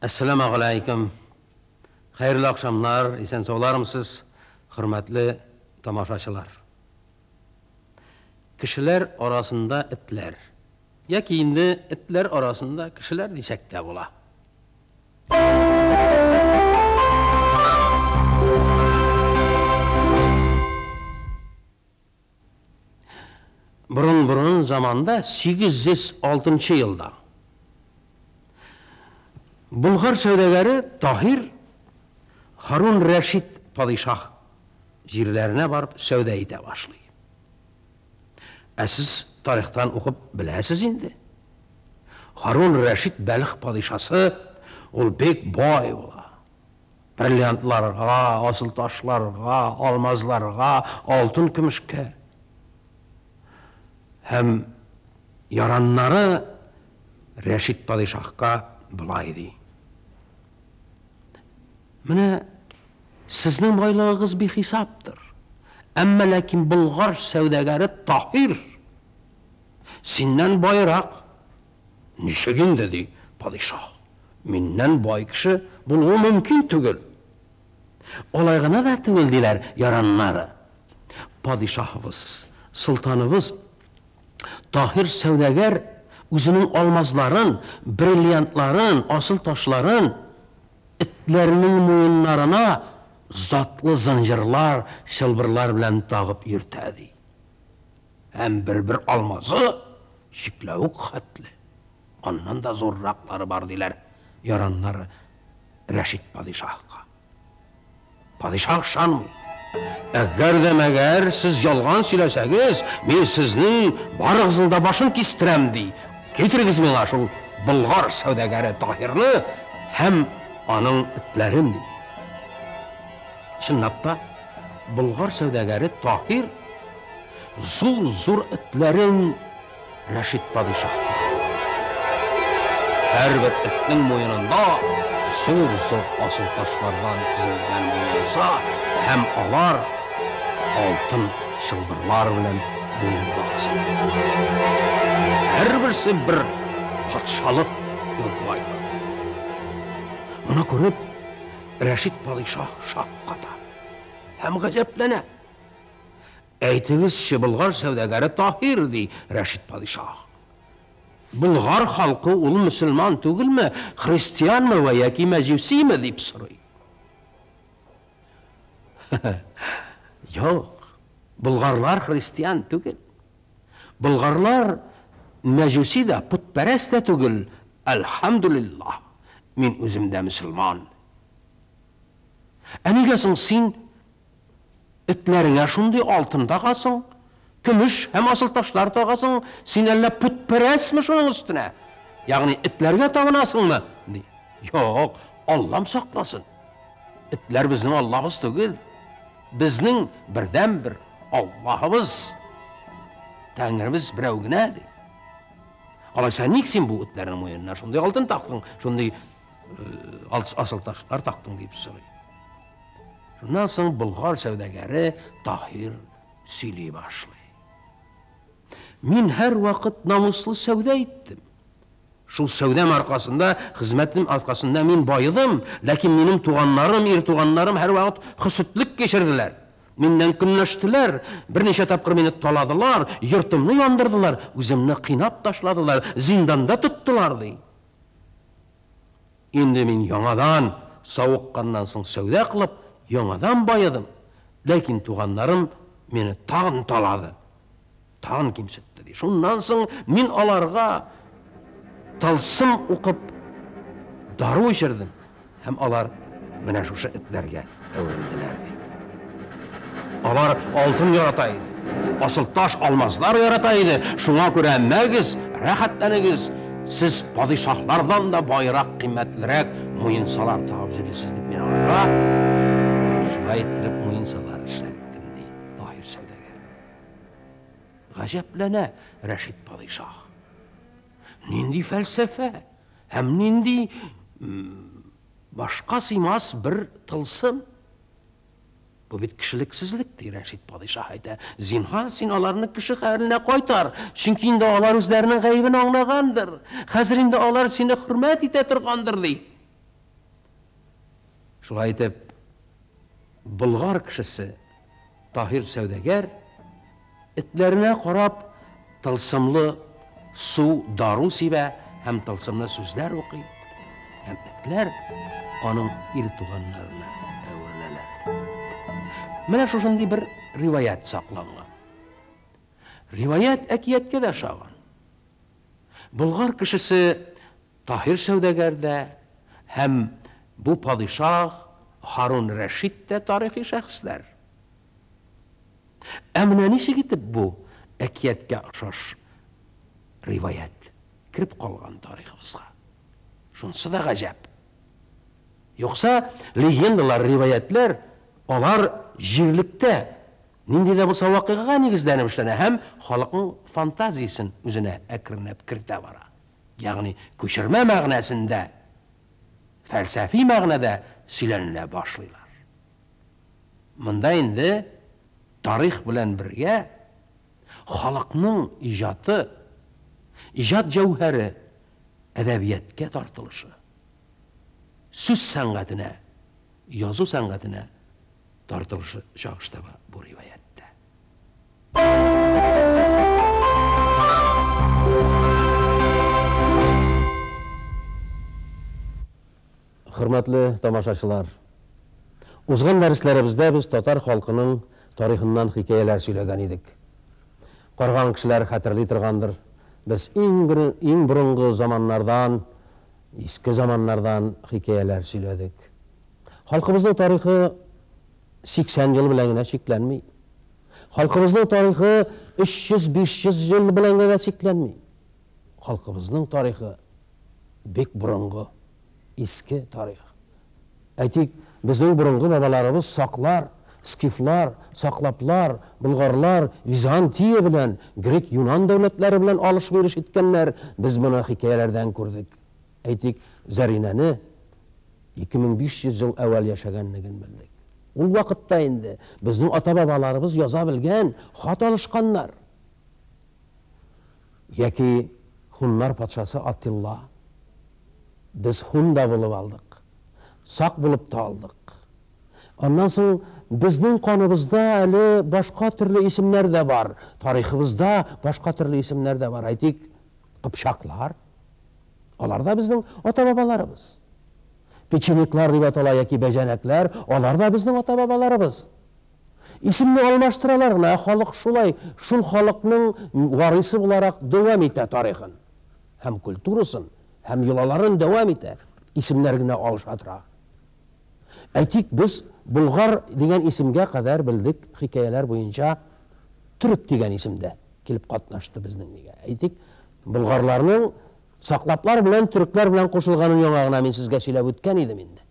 Әссәламәгаләйкем. Хәерле ахшамнар, исән-саулармысыз, хөрмәтле тамашачылар. Кешеләр арасында этләр. Яки инде этләр арасында кешеләр дисәк тә була. Борын-борын заманда 806 елда Болгар сәүдәгәре Таһир Һарун Рәшид падишаһ җирләренә барып сәүдә итә башлый. Ә сез тарихтан укып беләсез инде. Һарун Рәшид Бәлх падишасы ул бик бай була. Бриллиантларга, асылташларга, алмазларга, алтын-көмешкә. Һәм яраннары Рәшид падишаһка болай ди. Менә сезнең байлыгыгыз бихисаптыр. Әмма ләкин болгар сәүдәгәре Таһир синнән байрак. Ничек инде, ди падишаһ, миннән бай кеше булуы мөмкин түгел. Алай гына да түгел, диләр яраннары. Падишаһыбыз, солтаныбыз Таһир сәүдәгәр үзенең алмазларын, бриллиантларын, асыл ташларын этләренең муеннарына затлы зынҗырлар, чылбырлар белән тагып йөртә, ди. Һәм бер-бер алмазы чикләвек хәтле, аннан да зурраклары бар, диләр яраннары Рәшид падишаһка. Падишаһ ышанмый. Әгәр дә мәгәр сез ялган сөйләсәгез, мин сезнең барыгызның да башын кистерәм, ди. Китерегез миңа шул болгар сәүдәгәре Таһирны һәм аның этләрен, ди. Чынлап та, болгар сәүдәгәре Таһир зур-зур этләрен Рәшид падишаһ Һәрбер этнең муенында зур-зур асыл ташлардан тезелгән муенса һәм алар алтын чылбырлар белән муенга асылган. Һәрберсе бер патшалык кебек байлык. Моны күреп, Рәшид падишаһ шакката һәм гаҗәпләнә. Әйтегезче, болгар сәүдәгәре Таһир, ди Рәшид падишаһ. Болгар халкы ул мөселман түгелме, христианмы вә яки мәҗүсиме, дип сорый. Юк, болгарлар христиан түгел. Болгарлар мәҗүси дә, путпәрәс тә түгел, әлхәмдүлиллаһ, мин үзем дә мөселман. Ә нигә соң син Этләреңә шундый алтын тагасың, көмеш һәм асылташлар тагасың, син әллә путпәрәсме шуның өстенә? Ягъни этләргә табынасыңмы? ди. Юк, Аллам сакласын. Этләр безнең Аллабыз түгел. Безнең бердәнбер Аллаһыбыз, Тәңребез берәү генә, ди. Алайса ник син бу этләрнең муенына шундый алтын тактың, шундый асылташлар тактың дип сорый. Шуннан соң болгар сәүдәгәре Таһир сөйли башлый. Мин һәрвакыт намуслы сәүдә иттем. Шул сәүдәм аркасында, хезмәтем аркасында мин баедым, ләкин минем туганнарым, ир туганнарым һәрвакыт хөсетлек кичерделәр. Миннән көнләштеләр, берничә тапкыр мине таладылар, йортымны яндырдылар, үземне кыйнап ташладылар, зинданда тоттылар, ди. Инде мин яңадан савыкканнан соң сәүдә кылып, яңадан баедым, ләкин туганнарым мине тагын талады, тагын кимсетте, ди. Шуннан соң мин аларга тылсым укып, дару эчердем һәм алар менә шушы этләргә әверелделәр, ди. Алар алтын ярата иде. Асыл таш, алмазлар ярата иде. Шуңа күрә мәгез, рәхәтләнегез, сез падишаһлардан да байрак, кыйммәтлерәк муенсалар тагып йөрисез, дип мин аларга шулай иттереп муенсалар эшләттем, ди Таһир сәүдәгәр. Гаҗәпләнә Рәшид падишаһ. Нинди фәлсәфә һәм нинди башка сыймас бер тылсым! Бу бит кешелексезлек, ди Рәшид падишаһ әйтә. Зинһар, син аларны кеше хәленә кайтар, чөнки инде алар үзләренең гаебен аңлагандыр. Хәзер инде алар сине хөрмәт итә торгандыр, ди. Шулай итеп, Болгар кешесе Таһир сәүдәгәр этләренә карап тылсымлы су, дару сибә һәм тылсымлы сүзләр укый, һәм этләр аның ир туганнарына әвереләләр. Менә шушындый бер риваять сакланган. Риваять әкияткә дә ошаган. Болгар кешесе Таһир сәүдәгәр дә һәм бу падишаһ Һарун Рәшид тә тарихи шәхесләр. Ә менә ничек итеп бу әкияткә охшаш риваять кереп калган тарихыбызга? Шунысы да гаҗәп. Юкса легендалар, риваятьләр алар җирлектә нинди дә булса вакыйгага нигезләнеп эшләнә һәм халыкның фантазиясен үзенә әкренләп кертә бара. Ягъни күчермә мәгънәсендә, фәлсәфи мәгънәдә сөйләнелә башлыйлар. Монда инде тарих белән бергә халыкның иҗаты, иҗат җәүһәре әдәбияткә тартылышы, сүз сәнгатенә, язу сәнгатенә тартылышы чагыш таба бу риваятьтә. Хөрмәтле тамашачылар! Узган дәресләребездә без татар халкының тарихыннан хикәяләр сөйләгән идек. Карган кешеләр хәтерли торгандыр, без иң иң борынгы заманнардан, иске заманнардан хикәяләр сөйләдек. Халкыбызның тарихы 80 ел белән генә чикләнми. Халкыбызның тарихы 300-500 ел белән генә чикләнми. Халкыбызның тарихы бик борынгы, иске тарих. Әйтик, безнең борынгы бабаларыбыз саклар, скифлар, саклаплар, болгарлар, Византия белән, грек-юнан дәүләтләре белән алыш-биреш иткәннәр, без моны хикәяләрдән күрдек. Әйтик, Зәринәне 2500 ел әүвәл яшәгәнлеген белдек. Ул вакытта инде безнең ата-бабаларыбыз яза белгән, хат алышканнар. Яки хуннар патшасы Атилла. Без хун да булып алдык, сак булып та алдык. Аннан соң безнең каныбызда әле башка төрле исемнәр дә бар, тарихыбызда башка төрле исемнәр дә бар. Әйтик, кыпчаклар. Алар да безнең ата-бабаларыбыз. Печенеглар дип атала яки бәҗәнәкләр, алар да безнең ата-бабаларыбыз. Исемне алмаштыралар гына, ә халык шулай, шул халыкның варисы буларак дәвам итә тарихын һәм культурасын, һәм йолаларын дәвам итә, исемнәр генә алыша тора. Әйтик, без Болгар дигән исемгә кадәр белдек хикәяләр буенча төрек дигән исем дә килеп катнашты безнең нигә. Әйтик, болгарларның саклаплар белән төрекләр белән кушылганын яңа гына мин сезгә сөйләп үткән идем инде.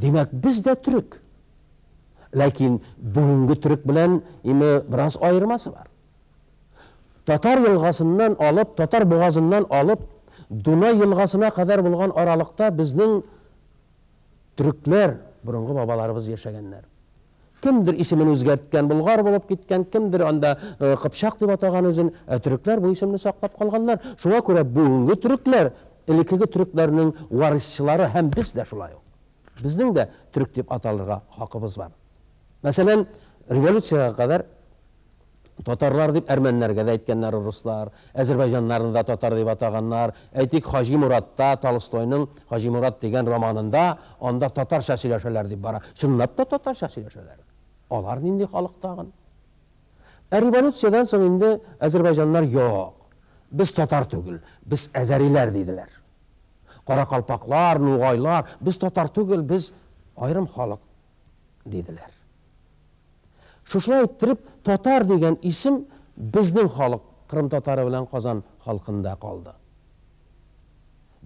Димәк, без дә төрек. Ләкин бүгенге төрек белән име бераз аермасы бар. Татар елгасыннан алып, Татар бугазыннан алып, Дунай елгасына кадәр булган аралыкта безнең төрекләр, борынгы бабаларыбыз яшәгәннәр. Кемдер исемен үзгәрткән, болгар булып киткән, кемдер анда кыпчак дип атаган үзен, ә төрекләр бу исемне саклап калганнар. Шуңа күрә бүгенге төрекләр элеккеге төрекләрнең варисчылары һәм без дә шулай ук. Безнең дә төрек дип аталырга хакыбыз бар. Мәсәлән, революциягә кадәр татарлар дип әрмәннәргә дә әйткәннәр руслар, әзербайҗаннарны да татар дип атаганнар. Әйтик, Хаҗи Муратта, Толстойның Хаҗи Мурат дигән романында анда татарча сөйләшәләр дип бара. Чынлап та татарча сөйләшәләр. Алар нинди халык тагын? Ә революциядән соң инде әзербайҗаннар юк, без татар түгел, без әзәриләр диделәр. Каракалпаклар, нугайлар, без татар түгел, без аерым халык диделәр. Шушылай иттереп, татар дигән исем безнең халык, кырым татары белән казан халкында калды.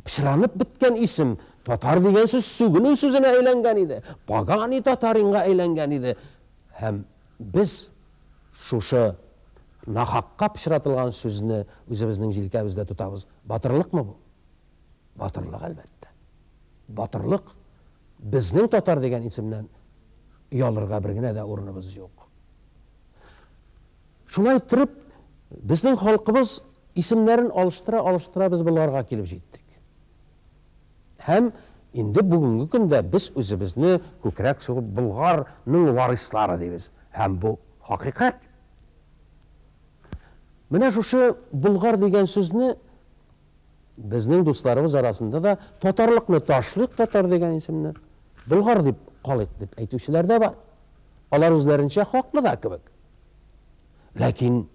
Пычранып беткән исем, татар дигән сүз сүгенү сүзенә әйләнгән иде, поганый татаринга әйләнгән иде. Һәм без шушы нахакка пычратылган сүзне үзебезнең җилкәбездә тотабыз. Батырлыкмы бу? Батырлык, әлбәттә. Батырлык. Безнең татар дигән исемнән оялырга бер генә дә урыныбыз юк. Шулай иттереп, безнең халкыбыз исемнәрен алыштыра-алыштыра без Болгарга килеп җиттек. Һәм Инде бүгенге көндә без үзебезне күкрәк сугып Болгарның варислары дибез. Һәм бу хакыйкать. Менә шушы Болгар дигән сүзне безнең дусларыбыз арасында да татарлыкны ташлыйк татар дигән исемне, Болгар дип калыйк дип әйтүчеләр дә бар. Алар үзләренчә хаклы да кебек. Ләкин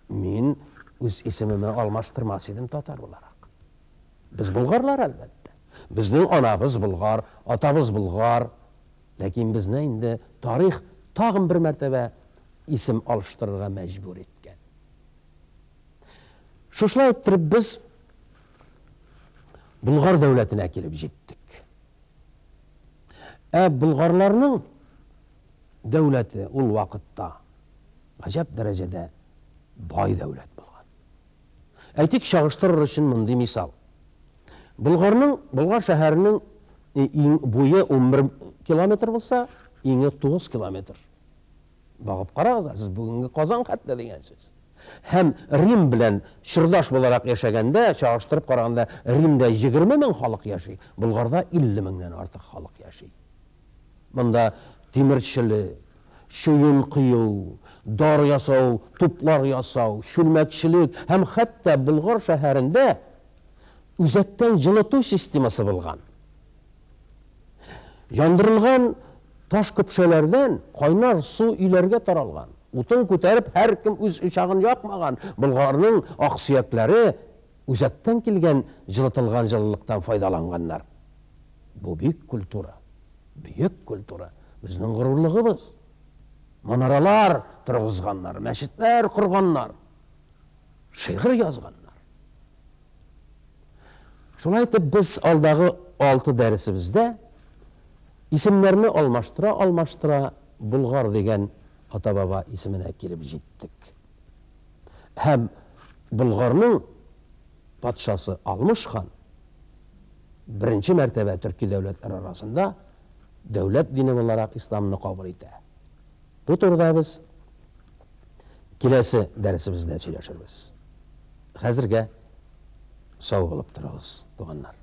мин үз исемемә алмаштырмас идем татар буларак. Без болгарлар, әлбәттә. Безнең анабыз болгар, атабыз болгар. Ләкин безне инде тарих тагын бер мәртәбә исем алыштырырга мәҗбүр иткән. Шушылай иттереп без Болгар дәүләтенә килеп җиттек. Ә болгарларның дәүләте ул вакытта гаҗәп дәрәҗәдә бай дәүләт булган. Әйтик, чагыштырыр өчен мондый мисал. Болгарның, Болгар шәһәренең иң буе 11 километр булса, иңе 9 километр. Багып карагыз, сез бүгенге Казан хәтле дигән сүз. Һәм Рим белән чордаш буларак яшәгәндә, чагыштырып караганда, Римдә 20 мең халык яши, Болгарда 50 меңнән артык халык яши. Монда тимерчелек, чуен кою, дар ясау, туплар ясау, чүлмәкчелек һәм хәтта Болгар шәһәрендә үзәктән җылыту системасы булган. Яндырылган таш көпшәләрдән кайнар су өйләргә таралган. Утын күтәреп һәркем үз учагын якмаган. Болгарның аксөякләре үзәктән килгән җылытылган җылылыктан файдаланганнар. Бу бик культура. Бөек культура. Безнең горурлыгыбыз. Манаралар торгызганнар, мәчетләр корганнар. Шигырь язганнар. Шулай итеп без алдагы 6 дәресебездә исемнәрне алмаштыра-алмаштыра Болгар дигән ата-баба исеменә килеп җиттек. Һәм Болгарның патшасы Алмыш хан беренче мәртәбә төрки дәүләтләр арасында дәүләт дине буларак исламны кабул итә. Бу турыда без киләсе дәресебездә сөйләшербез. Хәзергә сау булып торыгыз, туганнар.